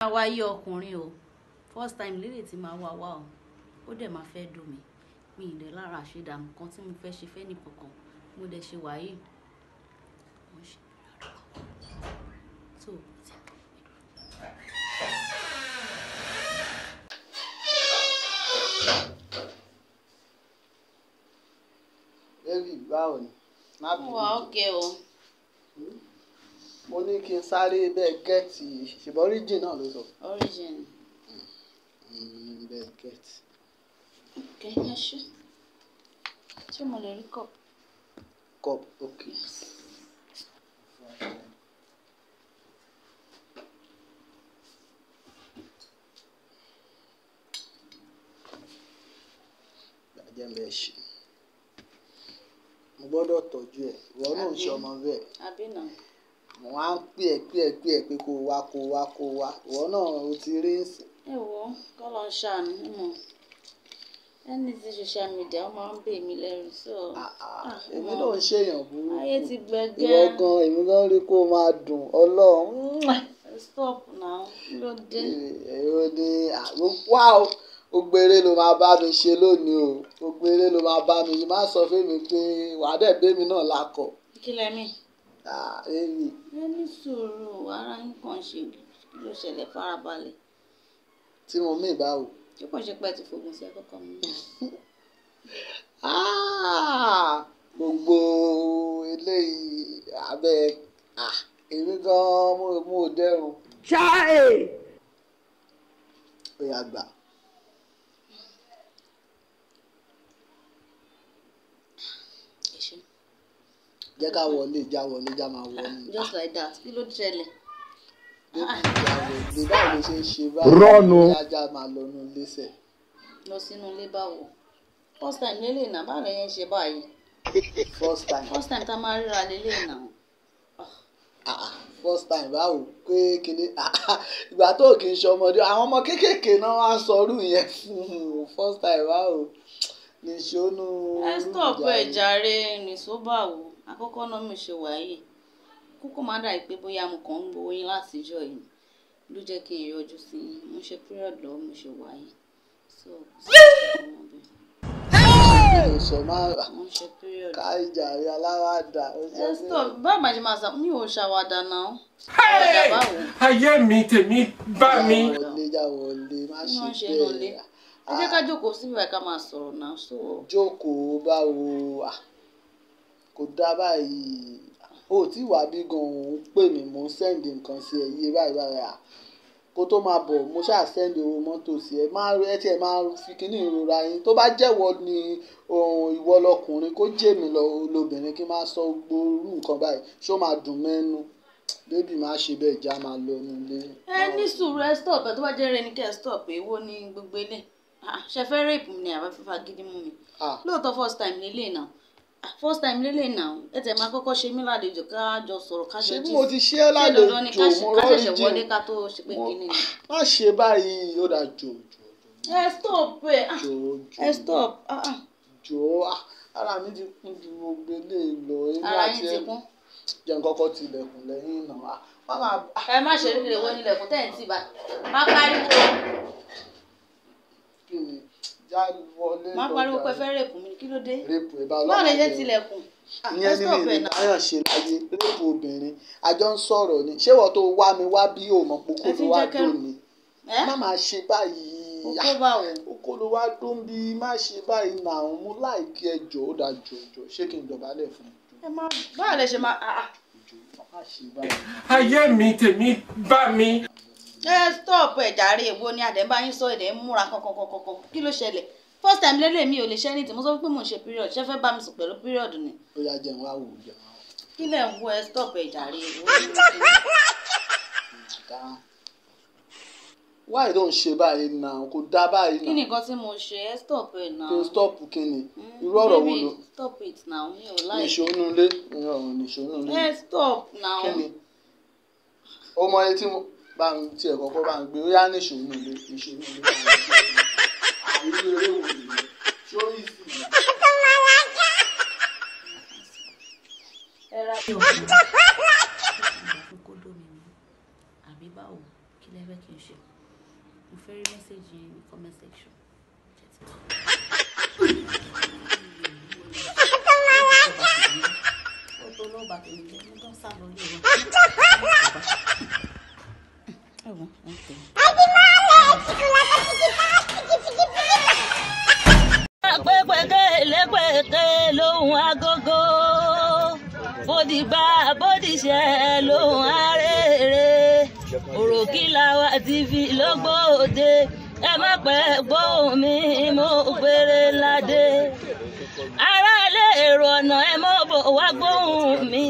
Máa wáyé ọkùnrin o. First time lérè tí máa wá wá o. Ó dẹ̀ máa fẹ́ dùn mí. Mi ì dẹ̀ lára àṣedànù kan tí mo fẹ́ ṣe fẹ́ nìkankan. Mo dẹ̀ ṣe wà yìí. Mo ṣe period lọ́wọ́. So, Baby, báwo ni? Má bínú. Mo wà okay o. Mo ní kí n sáré bẹ́ẹ̀ gẹ́ẹ̀tì, ṣùgbọ́n origin náà ló sọ. Origin. Bẹ́ẹ̀ gẹ́ẹ̀tì. Okay, ẹ ṣé. Ṣé mo lè rí cup? Cup, okay. Yes. Jẹ́ n bẹ́ẹ̀ ṣe. Mo gbọ́dọ̀ tọ́jú ẹ̀. Ìwọ náà ń ṣe ọmọ bẹ́ẹ̀. Àbí náà. Mo wá ń pè ẹ́ pè ẹ́ pè ẹ́ pé kó wá kó wá kó wá. Ìwọ náà o ti rí ǹsìn. Ẹ wo, kọ́ ló ń ṣàánú mọ̀. Ẹni tí social media ó máa ń bè mí lẹ́rù so. Èmi náà ń ṣèyàn burúkú. Ayé ti gbẹgẹ́. Ìwọ gan, èmi gan rí kó máa dùn Ọlọ́run. Stop now, kí ló dé? Èrò ni wá o. Gbogbo eré ló máa bá mi ṣe lónìí o. Gbogbo eré ló máa bá mi ṣe. Má sọ fún mi pé wà á dẹ̀ bẹ́ mi náà lakọ̀. Kí lẹ mí? Èmi. Ẹ ní sùúrù, ara yín kàn ṣe kí ló ṣẹlẹ̀ farabalẹ̀. Tí mo mí ìbáwò. Ṣé kò ṣe pé ẹ ti fògùn sí akọ́kọ́ mi? Gbogbo eléyìí abẹ́ èmi gan mo dẹ́rùn. Chai! Ó yá gbà. Ẹ ṣé. Jẹ́ ká wọlé, já wọlé, já máa wọlé. Just like that, kí ló ṣẹlẹ̀? Bébí báwo ló ṣe ń ṣe báyìí? Rọ́ọ̀nù. Ajá máa lọ inú ilé sẹ̀. Lọ sínú ilé báwo? First time lélẹ̀ náà, báwo lẹ̀yin ṣe báyìí? First time. First time tá a máa ríra lélẹ̀ náà. First time báwo pé kíní ìgbà tó kì í ṣe ọmọdé, àwọn ọmọ kéékèèké náà wá sọ irú yẹn fún un. First time báwo? Nìṣó nú. Ẹ stop ẹ jàre, nìṣó báwo? Àkọ́kọ́ náà mi ṣe wà yìí. Kókó máa dà pé bóyá mo kàn ń gbowó yín láti ìjọ yìí ló jẹ́ kí n yọjú sí yín. Mo ṣe period lọ́wọ́ mo ṣe wà yìí. So, kò sí ọmọ bẹ́ẹ̀. Sọ máa Mo ń ṣe period. ká ìjàre aláwàdà. Ẹ stop, báwo máa ṣe máa sọ? Mi ò ṣàwàdà náà. Àwàdà báwo? Ayé mi tèmi bá mi. Wọlé já wọlé, má Kí ṣe wọ́n ṣe inú ilé? bẹ́ẹ̀. Ẹ jẹ́ ká jókòó síbi ká máa sọ̀rọ̀ náà. So, Jókòó báwo? Kò dá báyìí. O tí wà bí gan òun pè mí, mò ń sẹ́ǹdì nǹkan sí ẹ yé báyìí báyìí. Kó tó máa bọ̀, mo ṣáà sẹ́ǹdì owó mọ́tò sí ẹ. Má ẹ tí ẹ máa fi kíní ìrora yín. Tó bá jẹ́wọ́ ni ohun ìwọ lọkùnrin kó jẹ́ mi lọ lobìnrin kí n máa sọ gbogbo irú nǹkan báyìí. Ṣé ó máa dùn mẹ́nu? Bébì má ṣe bẹ́ẹ̀ já máa lọ inú ilé. Ẹ ní sùúrù, ẹ stop ẹ tó bá jẹ́ rẹ ni kẹ́ ẹ stop èwo ni gbogbo ilé. Ṣe fẹ́ rape mi ni àbá fífa gidi mú mi. Lóòótọ́ first time lélẹ̀ náà. First time lélẹ̀ náà. Ẹ tẹ̀ máa kọ́kọ́ ṣe mí lálejò ká jọ sọ̀rọ̀ ká jọ Ṣé gist. mo ti ṣe é Ṣé dandan ni lálejò? Mo ká ṣẹ̀ṣẹ̀ rọ́ọ̀rì wọlé jìn. ká tó ṣe pé kíní ni? Má ṣe báyìí, ó dà jò jò Ẹ stop ẹ. jò jò. Ẹ stop. Jò ara mi ti kún ju gbogbo eléyìí lọ. Ara yín ti kún. Jẹ́ n kọ́kọ́ tilẹ̀kùn lẹ́yìn náà. Ẹ má ṣe rere wọ nílẹ̀kùn tẹ́ ẹ̀ ń tì bá. Má pariwo. Kí ni? Já wọlé Má lọ pariwo pé jàre. fẹ́ rèpù mi, kí ló dé? Rèpù ẹ bá Báwo lẹ ṣe jẹ́. tilẹ̀kùn? Ìyẹn Ẹ ni stop mi ẹ ní náà. báyọ̀ ṣe láyé. Rèpù obìnrin. A jọ ń sọ̀rọ̀ ni. Ṣé ìwọ tó wá mi wá bí o mọ̀ pé kó Ẹ ti ló wá jẹ́ kẹ́rù. dùn ni? Ẹ́? Má máa ṣe báyìí. Okó báwo? Okó ló wá dùn bí má ṣe báyìí náà. Mo láìkí ẹ jọ̀ọ́, ó dáa jọ̀ọ́ jọ̀ọ́. Ṣé kí n dọ̀bálẹ̀ fún ẹ? Ẹ má báwo lẹ ṣe máa Jọ̀ọ́ má ṣe báyìí. Ayé mi tèmi bá mi. Ẹ stop ẹ jàre, èwo ni àdẹ̀ ń bá yín sọ èdè ń múra kankankankan. Kí ló ṣẹlẹ̀? First time lélẹ̀ mi ò lè ṣe anything. Mo sọ pé mò ń ṣe period. Ṣé fẹ́ bá mi sùn pẹ̀lú period ni? Ó yá jẹun wá wò jẹun wá wò. Kí lẹ̀ ń wo ẹ stop ẹ jàre, èwo ni? Dáhùn. Why don't ṣe báyìí náà? Kò dá báyìí Kí ni náà. nǹkan tí mo ṣe? Ẹ stop ẹ náà. Kí n stop kí ni? Irú ọ̀rọ̀ wo ló? Baby, stop it now. Mi ò like. Nìṣó nú ilé. Nìṣó nú ilé. Ẹ stop now. Kí ni? Ó mọ etí mo bá ń tiẹ̀ kọ́kọ́ bá ń gbé. Ó yá nìṣó nú ilé. Nìṣó nú ilé. Irú eré wo nìyẹn? Ṣó yìí sì ni? Ẹ ra mi ò fún kódó mi ni. Àbí báwo? Kí lẹ fẹ́ fẹ́ kí n ṣe? Mo fẹ́ rí message yín ní comment section. Ó tó ló bá tèmi jẹ́, mo tán sá lọ lé wọn. Ẹ̀wọ̀n, wọ́n tẹ̀. Pẹ́pẹ́kẹ́ lẹ́pẹ́kẹ́ lóhùn agogo, bódìgbà bódìṣẹ́ lóhùn arére, Òròkìlàwà TV lọ́gbọ́dé, ẹ má pẹ́ gbóhùn mi mo gbére ládé. Aráalé èrò ọ̀nà ẹ mọ́ bọ̀ wá gbóhùn mi,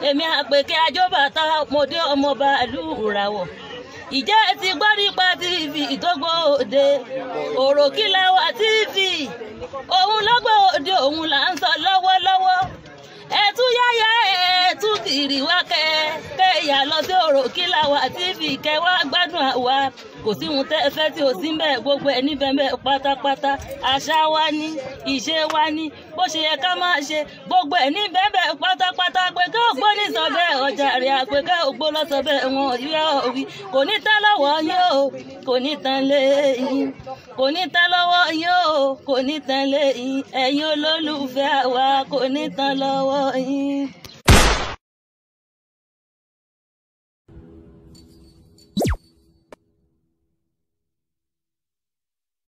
èmi àpèkẹ́ ajóbàtà mòdé ọmọ bàálù ràwọ̀. Ìjẹ́ ti gbọ́ nípa TV tó gbòde, Òròkìlàwà TV, òun ló gbòde, òun là ń sọ lọ́wọ́lọ́wọ́. Ẹtú yáyá ẹtú kiri wá kẹ kẹyà lọ sí Òròkìlàwà TV kẹ wá gbádùn àwa. Kò sí ohun tẹ́ ẹ fẹ́ tí ò sí ń bẹ̀, gbogbo ẹ̀ níbẹ̀ ń bẹ̀ pátápátá. Àṣà wa ni, ìṣe wa ni, bó ṣe yẹ ká máa ṣe, gbogbo ẹ̀ níbẹ̀ ń bẹ̀ pátápátá. Àpèkẹ́ ògbó ní sọ bẹ́ẹ̀ ọjà rẹ̀, àpèkẹ́ ògbó lọ sọ bẹ́ẹ̀ wọn yóò wí. Kò ní tán lọ́wọ́ yín o, kò ní tán lé yín, kò ní tán lọ́wọ́ yín o, kò ní tán lé yín, ẹ̀yin olólùfẹ́ wa kò ní tán lọ́wọ́ yín.